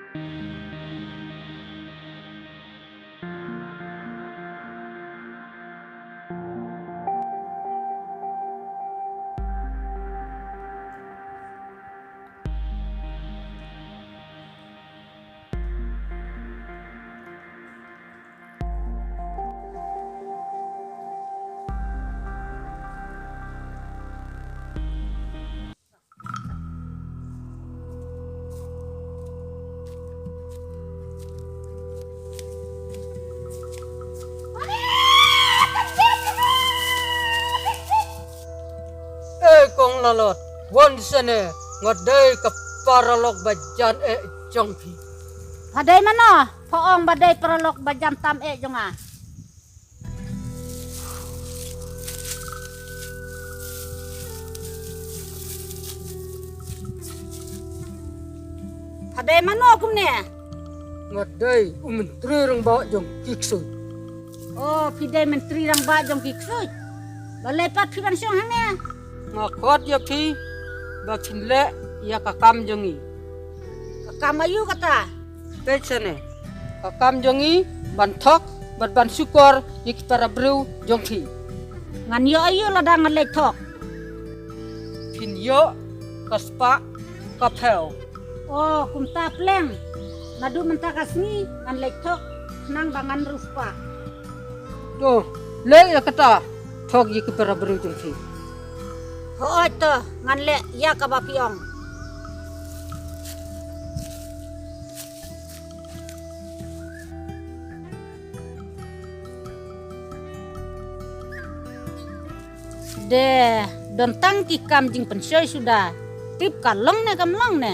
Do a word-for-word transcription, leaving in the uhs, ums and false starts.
Eh, kong Lalot, wan shane, nga dei ka paralok ba jan eh jong phi. Pha dei mano, pha ong ba dei paralok ba jan tam eh jong nga. Pha dei mano kumne? Nga dei u myntri rangbah jong ki ksuid. Oh, phi dei myntri rangbah jong ki ksuid. Balei pat phi ban shong hangne? Nga khot ïa phi ba phin leh ïa ka kam jong ngi. Ka kam aïu kata? Peit shane. Ka kam jong ngi ban thok bad ban shukor ïa ki para briew jong phi. Ngan ïoh aïu lada ngan leit thok? Phin ïoh ka spah ka phew. Oh, kumta pleng. Naduh mynta ka sngi ngan leit thok khnang ba ngan riewspah. To, leh ïa kata, thok ïa ki para briew jong phi. Hooid to, ngan leh ïa kaba phi ong. De, don tang ki kam jingpynshoi suda. Tip ka long ne kam long ne.